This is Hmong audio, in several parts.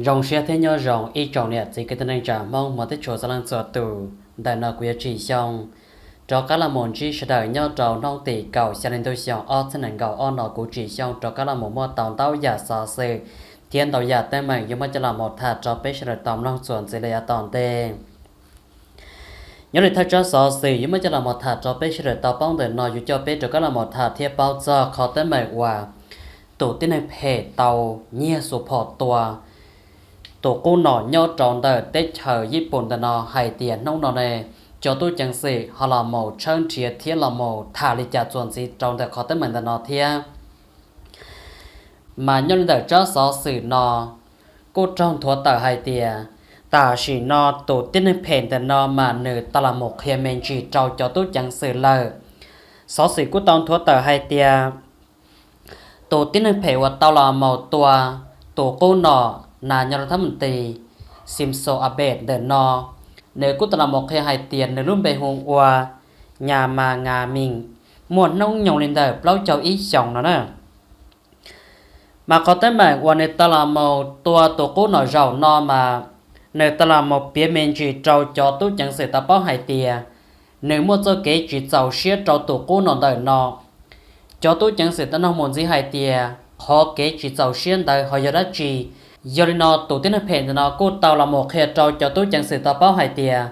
Zoo siab thiab nyob zoo ib tsoom niam txiv kwv tij neej tsa Hmoob hmov thiab tshua txhua leej txhua tus. Ntawm no kuv yuav tsim xyoo rov qab los mus ntsib sawv daws nyob rau hnub tim kaum xya hli ntuj xyoo ob txhiab nees nkaum ob no kuv tsim xyoo rov qab los mus muaj tau ntau yam xov xwm thiab ntau yam teeb meem yuav muab coj los mus tham rau peb sawv daws tau mloog txuas ntxiv li yav tom ntej. Nyob li thawj tsab xov xwm yuav muab coj los mus tham rau peb sawv daws tau paub ntawm no yuav coj peb rov qab los mus tham thiab paub txog qhov teeb meem uas tus tib neeg phem tau nyiag xuas phom tua tus qub nom nyob rau ntawm teb chaws Yij Pum ntawm no hais tias hnub no ne cov tub ceev xwm ho los mus tshawb nrhiav thiab los mus tham li cas txuas ntxiv rau ntawm qhov teeb meem ntawm no thiab. Mas nyob li ntawm tsab xov xwm no kuj raug nthuav tawm hais tias tam sim no tus tib neeg phem ntawm no mas nws tau los mus qhia me ntsis rau cov tub ceev xwm lawm. Xov xwm kuj tau nthuav tawm hais tias tus tib neeg phem uas tau los mus tua tus qub nom nas nyob rau thab mus tis Xim Xo Abes ntawm no, nws kuj tau los mus qhia hais tias nws lub npe hu ua Nyas Mas Ngas Mis, muaj hnub nyoog li ntawm plaub caug ib xyoos no na. Mas qhov teeb meem uas nws tau los mus tua tus qub nom zaum no mas nws tau los mus piav me ntsis rau cov tub ceev xwm tau paub hais tias nws muaj txoj kev tsis txaus siab rau tus qub nom ntawm no. Cov tub ceev xwm tau nug mus ntxiv hais tias qhov kev tsis txaus siab ntawd ho yog dab tsi. Yog li no tus tib neeg phem ntawm no kuj tau los mus qhia rau cov tub ceev xwm tau paub hais tias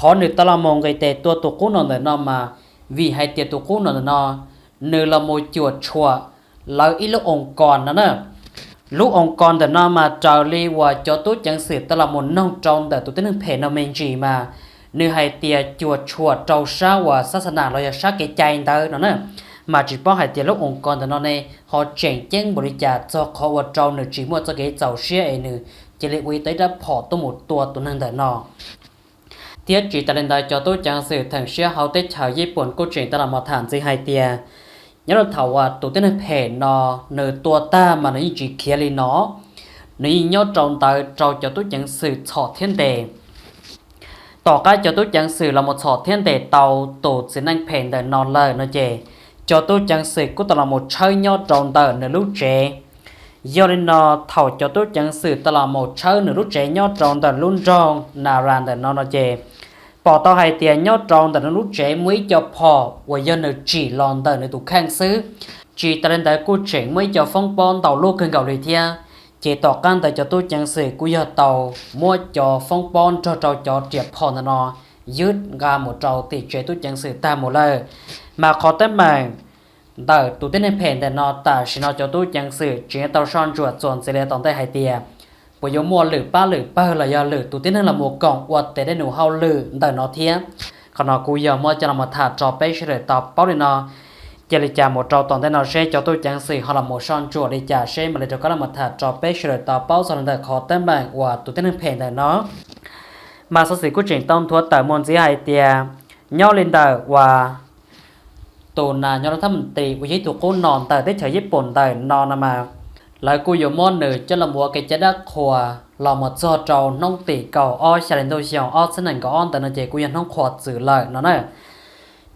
qhov nws tau los mus nqis tes tua tus qub nom ntawm no mas vim hais tias tus qub nom ntawm no nws los mus cuam tshuam lawv ib lub oos kos no na. Lub oos kos ntawm no mas raws li uas cov tub ceev xwm tau los mus noog rau ntawm tus tib neeg phem no me ntsis mas nws hais tias cuam tshuam rau sab uas xab xa nas los yog sab kev cai ntawd no na. Mas tsis paub hais tias lub oos kos ntawm no ne ho tseem ceeb npaum li cas txog qhov ua rau nws tsis muaj txoj kev txaus siab es nws cia li ua tau ib rab phom tuaj mus tua tus neeg ntawm no. Thiab tsis tas li ntawd cov tub ceev xwm theem siab hauv teb chaws Yij Pum kuj tseem tau los mus tham ntxiv hais tias nyob rau thaum uas tus tib neeg phem no nws tua tag mas nws yeej tsis khiav li no, nws yeej nyob rau ntawd rau cov tub ceev xwm txhom thiab ntes. Tom qab cov tub ceev xwm los mus txhom thiab ntes tau tus txiv neej phem ntawm no lawm no ces cov tub ceev xwm kuj tau los mus tshawb nyob rau ntawm nws lub tsev. Yog li no thaum cov tub ceev xwm tau los mus tshawb nws lub tsev nyob rau ntawm lub nroog Nas Ras ntawm no no ces pom tau hais tias nyob rau ntawm nws lub tsev muaj ib co phom uas yog nws tsim los ntawm nws tus kheej xwb. Tsis tas li ntawd kuj tseem muaj ib co foob pob ntau lub kawg nkaus li thiab. Ces tom qab ntawd cov tub ceev xwm kuj yog tau muab cov foob pob nrog rau cov riam phom ntawm no ywj nqa mus rau tim tsev tub ceev xwm tag mus lawm. Mas qhov teeb meem ntawm tus tib neeg phem ntawm no tam sim no cov tub ceev xwm tseem tau soj ntsuam txuas ntxiv li tom ntej hais tias puas yuav muaj lwm pab lwm pawg los yog lwm tus tib neeg los mus koom ua tes dej num hauj lwm ntawm no thiab. Qhov no kuv yog muab coj los tham rau peb sawv daws tau paub li no. Cia li cas mus rau tom ntej no seb cov tub ceev xwm ho los mus soj ntsuam li cas seb mam li rov qab los tham rau peb sawv daws tau paub txog li ntawm qhov teeb meem uas tus tib neeg phem ntawm no. Mas xov xwm kuj tseem tau nthuav tawm mus ntxiv hais tias nyob li ntawm uas tus nas nyob rau thab mus tis uas yog ib tug qub nom ntawm teb chaws Yij Pum ntawm no no mas lawv kuj yuav muab nws coj los ua kev cai dab qhuas los mus txog rau hnub tim kaum ob xya li ntuj xyoo ob txhiab nees nkaum ob ntawm no ces kuj yog hnub qhuas txwm lawm no na.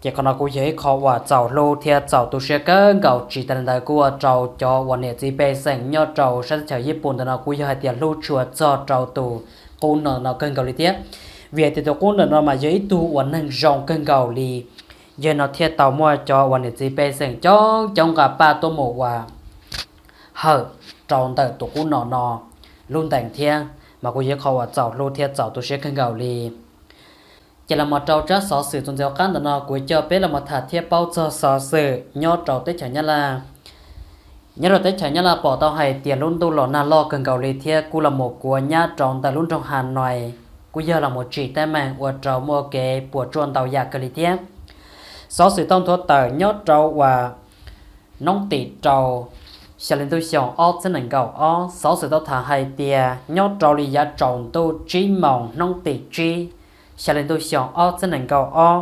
Ces qhov no kuj yog ib qho uas txaus hlub thiab txaus tu siab kawg nkaus. Tsis tas li ntawd kuj ua rau cov uas niam txiv pej xeem nyob rau sab teb chaws Yij Pum ntawm no kuj yog hais tias hlub tshua txog rau tus qub nom no kawg nkaus li thiab. Vim hais tias tus qub nom no mas yog ib tug uas neeg zoo kawg nkaus li. Yog no thiaj tau muaj cov uas niam txiv pej xeem coob coob nqa paj tuaj mus uas hawm rau ntawm tus qub nom no lub ntees thiab, mas kuj yog ib qho uas txaus hlub thiab txaus tu siab kawg nkaus li. Ces los mus rau tsab xov xwm txuas ntxiv qab ntawm no kuv coj peb los mus tham thiab paub txog xov xwm nyob rau teb chaws Nyab Laj. Nyob rau teb chaws Nyab Laj pom tau hais tias lub ntuj los nag loj kawg nkaus li thiab kuj los mus kuav nyab rau ntawm lub nroog Hanoi, kuj yog los mus tsim teeb meem ua rau muaj kev puas tsuaj ntau yam kawg li thiab. Xov xwm tau nthuav tawm nyob rau uas hnub tim rau xya li ntuj xyoo ob txhiab nees nkaum ob, xov xwm tau tham hais tias nyob rau li yav tsaus ntuj tsib moos hnub tim tsib xya li ntuj xyoo ob txhiab nees nkaum ob,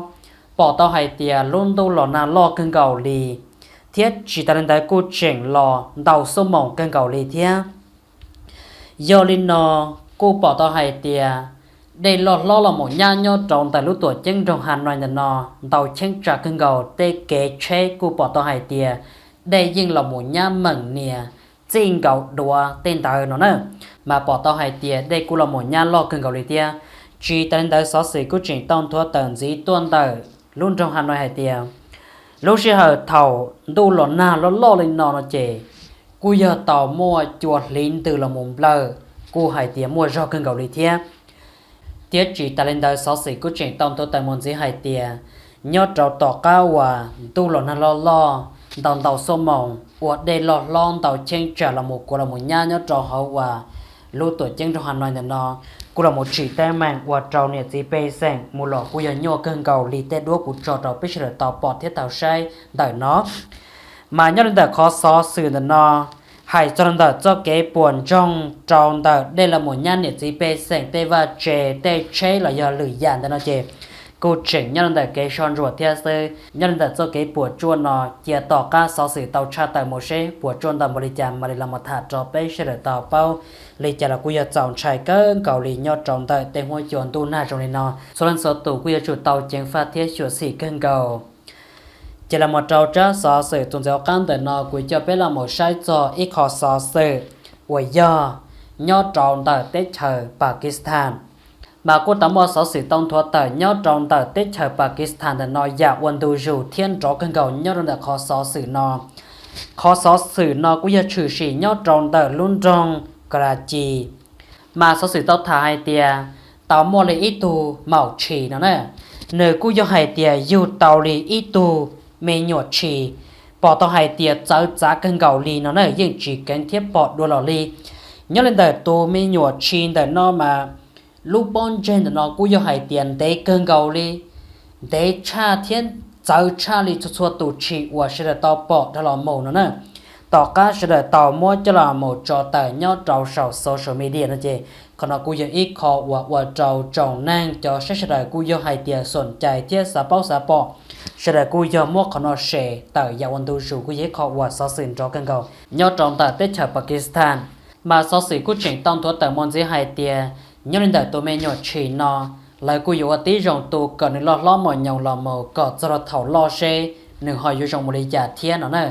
pom tau hais tias lub ntuj los nag loj kawg nkaus li, thiab tsis tas li ntawd kuj tseem los ntau xuab moos kawg nkaus li thiab. Yog li no kuj pom tau hais tias dej loj hlob los mus nyab nyob rau ntawm lub tuam ceeb nroog Hanoi ntawm no ntau cheeb tsam kawg nkaus, tej kev tsheb kuj pom tau hais tias dej yeej los mus nyab meem nias txij nkaus duav tej ntawd no na, mas pom tau hais tias dej kuj los mus nyab loj kawg nkaus li thiab. Tsis tas li ntawd xov xwm kuj tseem tau nthuav tawm ntxiv tuaj ntawm lub nroog Hanoi hais tias lub sij hawm thaum ntuj los nag loj loj li no no ces kuj yog tau muaj cua hliv ntws los mus nplawm, kuj hais tias muaj zog kawg nkaus li thiab. Thiab tsis tas li ntawd xov xwm kuj tseem tau nthuav tawm mus ntxiv hais tias nyob rau tom qab uas ntuj los nag loj loj ntau ntau xuab moos ua dej loj hlob ntau cheeb tsam los mus kuav los mus nyab nyob rau hauv uas lub tuam ceeb nroog Hanoi ntawm no kuj los mus tsim teeb meem ua rau niam txiv pej xeem mus los kuj yog nyuaj kawg nkaus li tej duab kuv tso rau peb sawv daws tau pom thiab tau saib ntawm no. Mas nyob li ntawm qhov xov xwm ntawm no hais txog li ntawm txoj kev puas ntsoog rau ntawm dej los mus nyab niam txiv pej xeem tej vaj tse tej tsheb los yog lwm yam ntawm no ces kuj tseem nyob li ntawm kev soj ntsuam thiab xwb. Nyob li ntawm txoj kev puas tsuaj no cia tom qab xov xwm tau tshaj tawm mus seb puas tsuaj ntau npaum li cas mam li los mus tham rau peb sawv daws tau paub. Li cas los kuj yog txaus ntshai kawg nkaus li nyob rau ntawm tej huab cua ntuj nag zoo li no, txhua leej txhua tus kuj yuav tsum tau ceev faj thiab xyuam xim kawg nkaus. Ces los mus rau tsab xov xwm txuas ntxiv hauv qab ntawm no kuv coj peb los mus saib txog ib qho xov xwm uas yog nyob rau ntawm teb chaws Pakistan. Mas kuj tau muaj xov xwm tau nthuav tawm nyob rau ntawm teb chaws Pakistan ntawm no yam ua ntu zus thiab nrov kawg nkaus nyob rau ntawm qhov xov xwm no. Qhov xov xwm no kuj yog tshwm sim nyob rau ntawm lub nroog Karachi. Mas xov xwm tau tham hais tias tau muaj li ib tug maum tshis no na, nws kuj yog hais tias yug tau li ib tug me nyuam tshis, pom tau hais tias txawv txav kawg nkaus li no na, yeej tsis keev thiab pom dua los li. Nyob li ntawm tus me nyuam tshis ntawm no mas lub pob ntseg ntawm no kuj yog hais tias ntev kawg nkaus li, ntev tshaj thiab txawv tshaj li txhua txhua tus tshis uas sawv daws tau pom dhau los mus no na. Tom qab sawv daws tau muab coj los mus tso tawm nyob rau saum social media no ces qhov no kuj yog ib qho uas ua rau tsoom neeg cov saib sawv daws kuj yog hais tias xoom cai thiab xav paub xav pom, sawv daws kuj yog muab qhov no share tawm yam ua ntu zus kuj yog ib qho uas xov xwm nrov kawg nkaus nyob rau ntawm teb chaws Pakistan. Mas xov xwm kuj tseem tau nthuav tawm mus ntxiv hais tias nyob li ntawm tus me nyuam tshis no, lawv kuj yuav ua tib zoo tu kom nws loj hlob mos nyoos los mus kom txog rau thaum loj seb nws ho yuav zoo mus li cas thiab no na.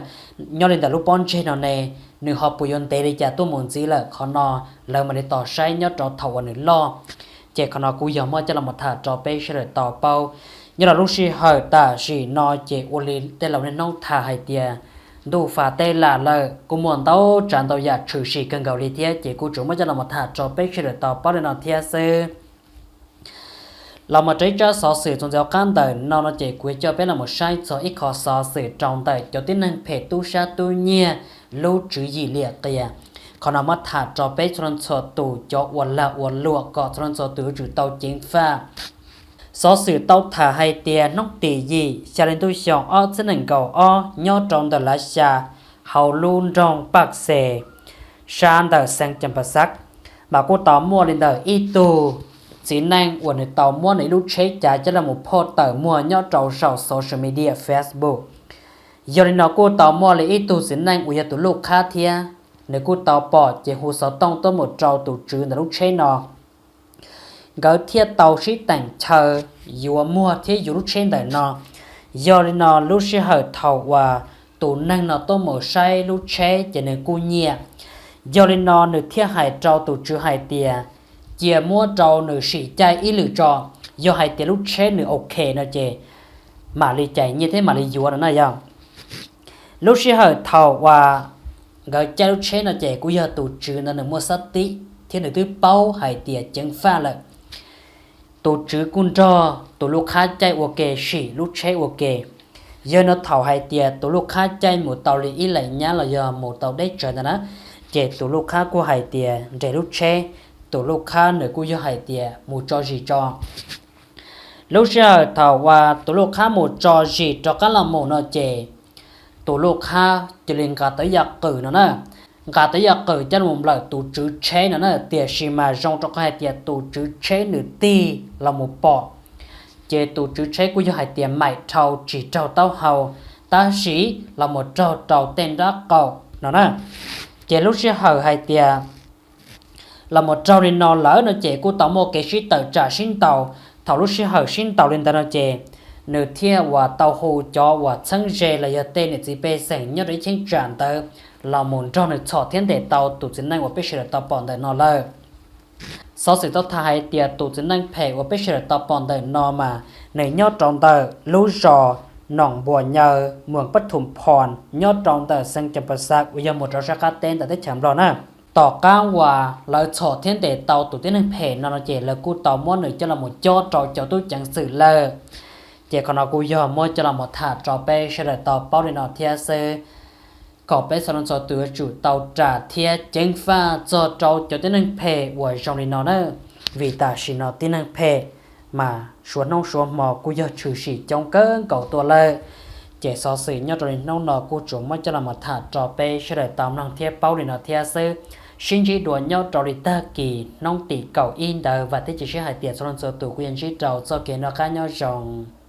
Nyob li ntawm lub pob ntseg no ne, nws ho puas yuav ntev li cas tuaj mus ntxiv lawm, qhov no lawv mam li tos saib nyob rau thaum uas nws loj. Ces qhov no kuj yog muab coj los tham rau peb sawv daws tau paub. Nyob rau lub sij hawm tam sim no ces ua li tej laus niaj hnub tham hais tias ntuj fa teb lam lawm, kuj muaj ntau tsav ntau yam tshwm sim kawg nkaus li thiab ces kuj tsuas muab coj los tham rau peb sawv daws tau paub li no thiab xwb. Los mus rau ib tsab xov xwm txuas ntxiv hauv qab ntawm no no ces kuv coj peb los mus saib txog ib qho xov xwm rau ntawm cov tib neeg phem tub sab tub nyiag lub tswv yim liam qias. Qhov no muab tham rau peb txhua leej txhua tus cov uas lag ua luam kom txhua leej txhua tus yuav tsum tau ceev faj. Xov xwm tau tham hais tias hnub tim yim xya li ntuj xyoo ob txhiab nees nkaum ob nyob rau ntawm Lav Xya hauv lub nroog Paj Xes sab ntawm xeev Cas Pas Xav, mas kuj tau muaj li ntawm ib tug txiv neej uas nws tau muab nws ib lub tsheb cav coj los mus phoj tawm muag nyob rau saum social media Facebook. Yog li no kuj tau muaj li ib tug txiv neej uas yog tus luj khab thiab, nws kuj tau pom ces hu xov tooj tuaj mus rau tus tswv ntawm lub tsheb no, nkawd thiaj tau sib teem chaw yuav muag thiab yuav lub tsheb ntawm no. Yog li no lub sij hawm thaum uas tus neeg no tuaj mus saib lub tsheb ces nws kuj nyiam. Yog li no nws thiaj hais rau tus tswv hais tias cia muab rau nws sim caij ib lwm tso, yog hais tias lub tsheb nws ok no ces mam li cais nyiaj thiab mam li yuav no na yog. Lub sij hawm thaum uas nkawd caij lub tsheb no ces kuj yog tus tswv ntawd nws muaj xab tib thiab nws twb paub hais tias ceev faj lawm. Tus tswv kuj nrog tus luj khab caij ua ke sim lub tsheb ua ke. Yog no thaum hais tias tus luj khab caij mus tau li ib leeg nyab los yog mus tau deb tsawv ntawd na, ces tus luj khab kuj hais tias nres lub tsheb, tus luj khab nws kuj yog hais tias mus tso zis tso. Lub sij hawm thaum uas tus luj khab mus tso zis rov qab los mus no ces tus luj khab cia li nqa tau ib yam qws no na, nqa tau ib yam qws coj los nplawm tus tswv tsheb no na, tiam sis mas zoo rau qhov hais tias tus tswv tsheb nws tig los mus pom, ces tus tswv tsheb kuj yog hais tias maim dhau tsis raug taub hau, tab sis los mus raug rau tej nrab qaum no na. Ces lub sij hawm hais tias los mus raug li no lawm no ces kuj tau muaj kev sib tawm tsam sib ntaus. Thaum lub sij hawm sib ntaus li ntawd no ces nws thiaj uas tau hu cov uas txheeb ze los yog tej niam txiv pej xeem nyob rau ib cheeb tsam ntawd los mus nrog nws txhom thiab ntes tau tus txiv neej uas peb sawv daws tau pom ntawm no lawm. Xov xwm tau tham hais tias tus txiv neej phem uas peb sawv daws tau pom ntawm no mas nws nyob rau ntawm lub zos Noom Npua Nyaw, muas Pab Thum Phos, nyob rau ntawm xeev Cas Pas Xaj uas yog mus rau sab qab teb ntawm teb chaws Nplog na. Tom qab uas lawv txhom thiab ntes tau tus tib neeg phem no no ces lawv kuj tau muab nws coj los mus cob rau cov tub ceev xwm lawm. Ces qhov no kuj yog muab coj los mus tham rau peb sawv daws tau paub li no thiab xwb, kom peb txhua leej txhua tus yuav tsum tau ras thiab ceev faj txog rau cov tib neeg phem uas zoo li no na. Vim tam sim no tib neeg phem mas suav hnub suav hmo kuj yog tshwm sim coob kawg nkaus tuaj lawm. Ces xov xwm nyob rau li hnub no kuj tsuas muab coj los mus tham rau peb sawv daws tau mloog thiab paub li no thiab xwb. Sib ntsib dua nyob rau li tag kis hnub tim kaum ib ntawd, vam thiab cia siab hais tias txhua leej txhua tus kuj yuav ntsib rau txoj kev noj qab nyob zoo.